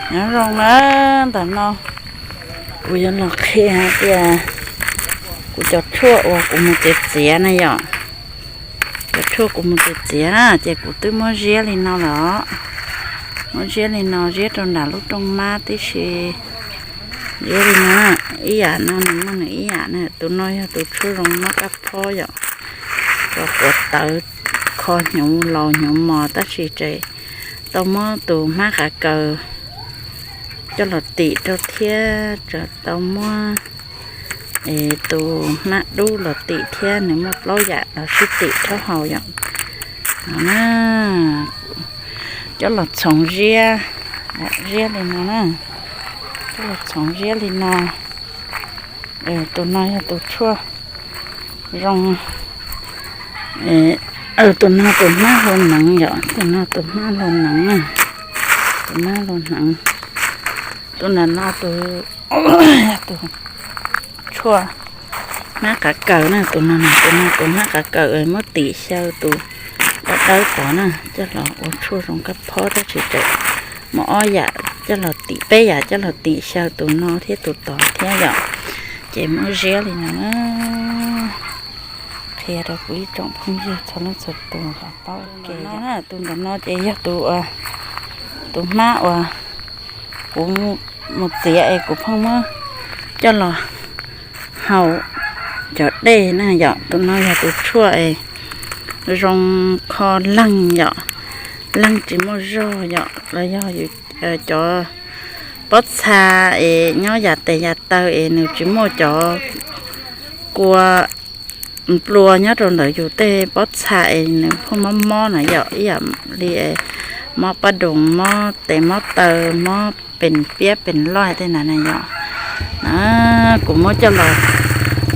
Nyob zoo na, ntawm no kuv yuav los qhia hais tias kuv cov tshuaj uas kuv mus txiav txiav na yom. Cov tshuaj kuv mus txiav txiav ces kuv twb muab ziab li no lawm os. Muab ziab li no, ziab rau nram lub rooj mab tib si. Ziab li no, ib yam no nws muaj nws ib yam na. Tus no yog tus tshuaj zoo mob kab phob yom, rau quav tawv, kho hnyuv laus hnyuv mos, tab sis tseem tau muab tus hmab qav kaws coj los tim rau thiab, tseem tau muab tus hmab dub los tim thiab, nws muaj plaub yam los sib tim rhaub haus yom. No na, coj los txhoov ziab, ziab li no na, coj los txhoov ziab li no. Tus no yog tus tshuaj zoo, tus no tus hmab hlua hneev yom, tus no tus hmab hlua hneev na, tus hmab hlua hneev. Tus ntawm no tus, tus tshuaj hmab qav kaws na, tus no, tus no tus hmab qav kaws muab tim xyaw tus dawb dawb tod na, coj los ua tshuaj zoo kab phob tab sis tseem muaj ob yam coj los tim, peb yam coj los tim xyaw tus no thiab tus tod thiab yom. Ces muab ziab li no na, qhia rau kuv ib tsoom phooj ywg txhua leej txhua tus los paub ua ke. Tus ntawm no ces yog tus, tus hmab uas kuv mus txiav es kuv pheej muab coj los haus cov dej na yom. Tus no yog tus tshuaj es zoo kho leeg yom, leeg tsis muaj zog yom, los yog yus cov pob txha es nyob yav tes yav taw es nws tsis muaj cov kua nplua nyob rau ntawm yus tej pob txha es nws pheej mob mob na yom, ib yam li mob paj doos, mob tes mob taw, mob pes piab pes loj tej na na yom. Kuv muab coj los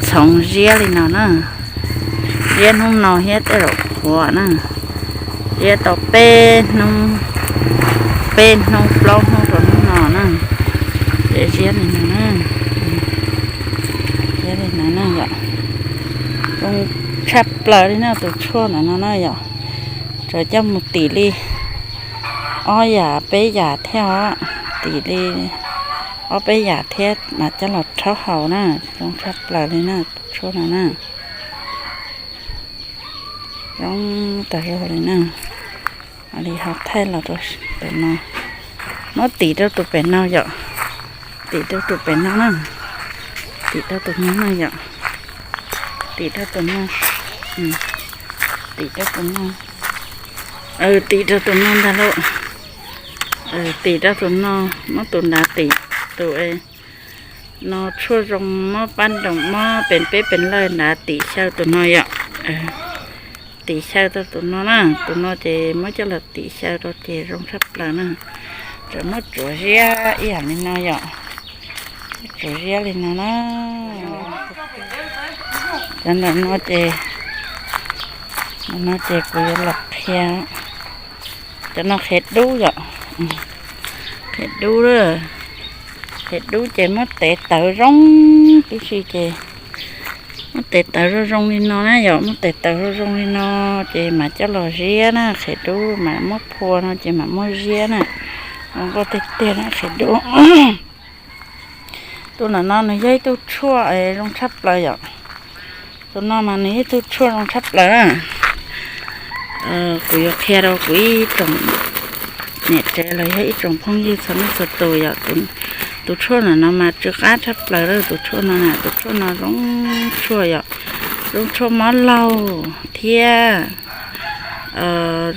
txhoov ziab li no na, ziab hnub no thiab tej zaum qhuav na, ziab tau peb hnub, peb hnub plaub hnub rau hnub no na, ces ziab li no na, ziab li no na yom. Zoo tshaj plaws li na tus tshuaj ntawm no na yom, tseem coj mus tim li ob yam peb yam thiab os, tim li ob peb yam thiab mas coj los rhaub haus na, zoo tshaj plaws li na tus tshuaj no na. Zoo tas zog li na. Li ho thaij los rau tus no, muab tim rau tus pem no yom, tim rau tus pem no na, tim rau tus no na yom, tim rau tus no, tim rau tus no, tim rau tus no ntag lauj, tim rau tus no, muab tus nrad tim, tus no tshuaj zoo mob paj doos mob pes peb pes lawj nrad tim xyaw tus no yom. Tim xyaw rau tus no na, tus no ces muab coj los tim xyaw rau ces zoo tshaj plaws na. Tseem muab tsuav ziab ib yam li no yom, tsuav ziab li no na. Cov ntawm no ces, ntawm no ces kuv yuav los qhia, cov no qhiav dub yom, qhiav dub, qhiav dub ces muab tev tawv zoo tib si ces muab tev tawv zoo zoo li no na yom, muab tev tawv zoo zoo li no ces mam coj los ziab na, qhiav dub mam muab phua no ces mam muab ziab na. Zoo nkauj tiag tiag na qhiav dub. Tus ntawm no nws yog ib tug tshuaj zoo tshaj plaws yom. Tus no mas nws yog ib tug tshuaj zoo tshaj plaws na. Kuv yuav qhia rau kuv ib tsoom niam tsev los yog ib tsoom phooj ywg txhua leej txhua tus yom. Tus tshuaj ntawm no mas tsw qab tshaj plaws lawm, tus tshuaj no na, tus tshuaj no zoo tshuaj yom, zoo tshuaj mob laug thiab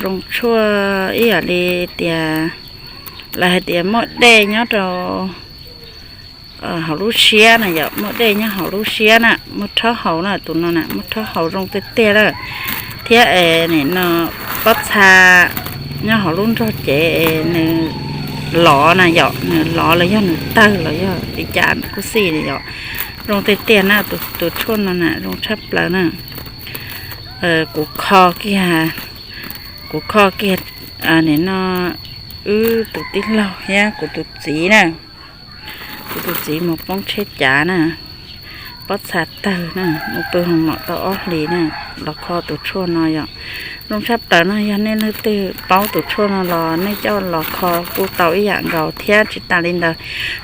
zoo tshuaj ib yam li tias lawv hais tias muaj dej nyob rau hauv lub siab na yom, muaj dej nyob hauv lub siab na, muaj rhaub haus na, tus no na muaj rhaub haus zoo tiag tiag na. Thiab es nim no pob txha nyob hauv lub nrog cev es nws lov na yom, nws lov los yog nws tawg los yog li cas kuj xij yom, zoo tiag tiag na. Tus tshuaj no na zoo tshaj plaws na. Kuv kho kiag, kuv kho kiag nim no wb tus tij laug thiab kuv tus txiv na, kuv tus txiv mus poob tsheb cav na, pob txha tawg na, mus pw hoo mom tau ob hlis na, los kho tus tshuaj no yom. Zoo tshaj plaws no, yog nej leej twg paub tus tshuaj no los nej coj los kho kuj tau ib yam nkaus thiab. Tsis tas li ntawd,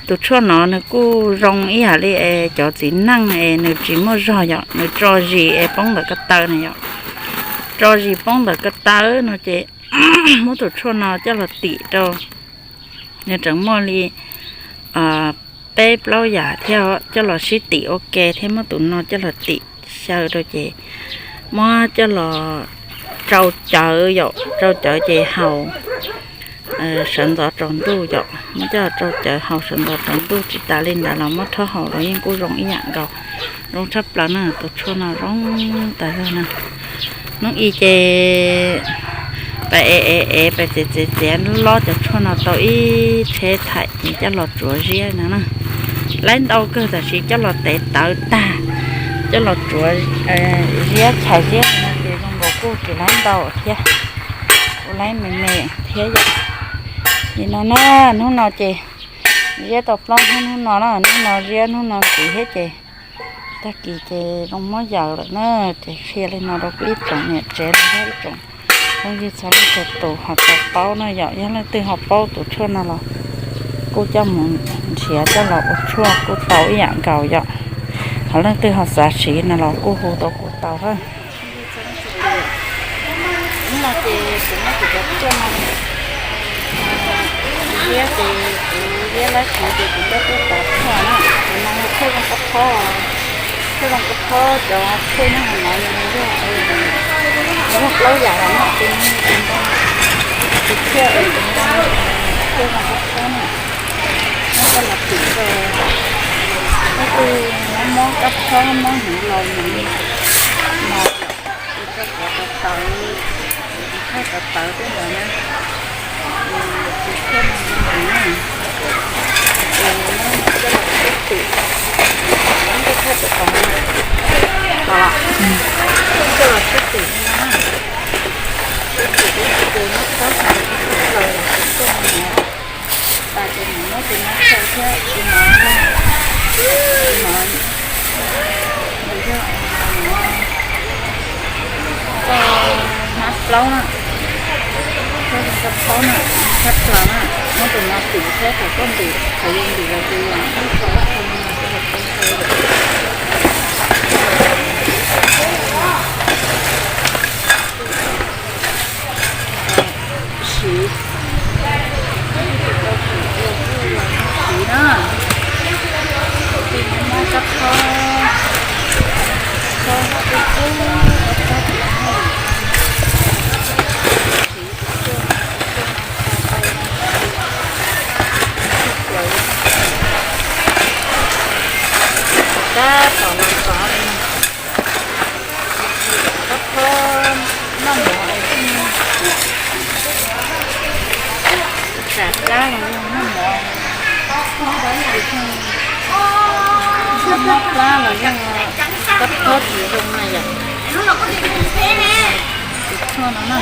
tus tshuaj no nws kuj zoo ib yam li es cov txiv neej es nws tsis muaj zog yom, nws tso zis es poob ntawm ko taw na yom. Tso zis poob ntawm ko taw no ces muab tus tshuaj no coj los tim rau, nws tseem muaj li peb plaub yam thiab, coj los sib tim ua ke thiab muab tus no coj los tim xyaw rau ces muab coj los tsau cawv yom, tsau cawv ces haus sawv ntxov tsaus ntuj yom, muab coj los tsau cawv haus sawv ntxov tsaus ntuj. Tsis tas li ntawd los muab rhaub haus los yeej kuj zoo ib yam nkaus. Zoo tshaj plaws na, tus tshuaj no zoo tas zog na. Hnub i ces pais ev ev ev pais txiav txiav txiav lob cov tshuaj no tau ib tsheb thaim ces coj los tsuav ziab no na. Laib ntau kawg, tab sis coj los tev tawv tag, coj los tsuav ziab chais ziab no ces zoo nkaus kuj tsis laib ntau thiab, kuj laib me me thiab yom. Li no na, hnub no ces ziab tau plaub hnub, hnub no na, hnub no ziab hnub no ntxiv thiab ces tag kis ces zoo muab yaws lawm na. Ces qhia li no rau kuv ib tsoom niam tsev los yog ib tsoom phooj ywg txhua leej txhua tus ho tau paub na yom. Yog leej twg ho paub tus tshuaj no los kuj coj mus nrhiav coj los ua tshuaj kuj tau ib yam nkaus yom. Ho leej twg ho xav siv no los kuj hu rau kuv tau. Hnub no ces kuv muab kuv cov tshuaj no, liab ces kuv liab lab siv ces kuv coj tuaj tov tshuaj na. Kuv no tshuaj zoo kab phob, tshuaj zoo kab phob, cov tshuaj nyob hauv no nws yog, nws yog plaub yam los no ces nws tus ntoo, tus tshuaj es tus ntoo tshuaj zoo kab phob na. Muab coj los tim rau, muab tus, muab mob kab phob mob hnyuv laus mus li no yom. Tus tshuaj cov tawv tawv, tus tshuaj tawv tawv tej ntawd na, tus tshuaj no zoo heev na. Ces muab coj los sib tim, muab tus tshuaj tawv tawv no, muab coj los sib tim li no na. Sib tim ces muab rhaub haus ib tug plaws los tus tshuaj no na. Tas ces mus muab tus no xyaw thiab tus no, tus no nws yog, tus no koj hmab plaub na, koj zoo kab phob na, tshab plaws na, muab tus no tim thiab thaum koj ntim, thaum yus ntim los ces yus ib qho ib qho no ces yus tau xyaw lawm. Siv, siv na, tus no mob kab phob, kab phob kub kub, kab phob tim no, siv tus tshuaj, tus tshuaj no tau tau, tshab plaws, tab tom los txog li no. Kab phob noj mov, tsam kab los yog noj mov, kab mob plab los yog kab phob tsis zoo na yom. Tus tshuaj no na,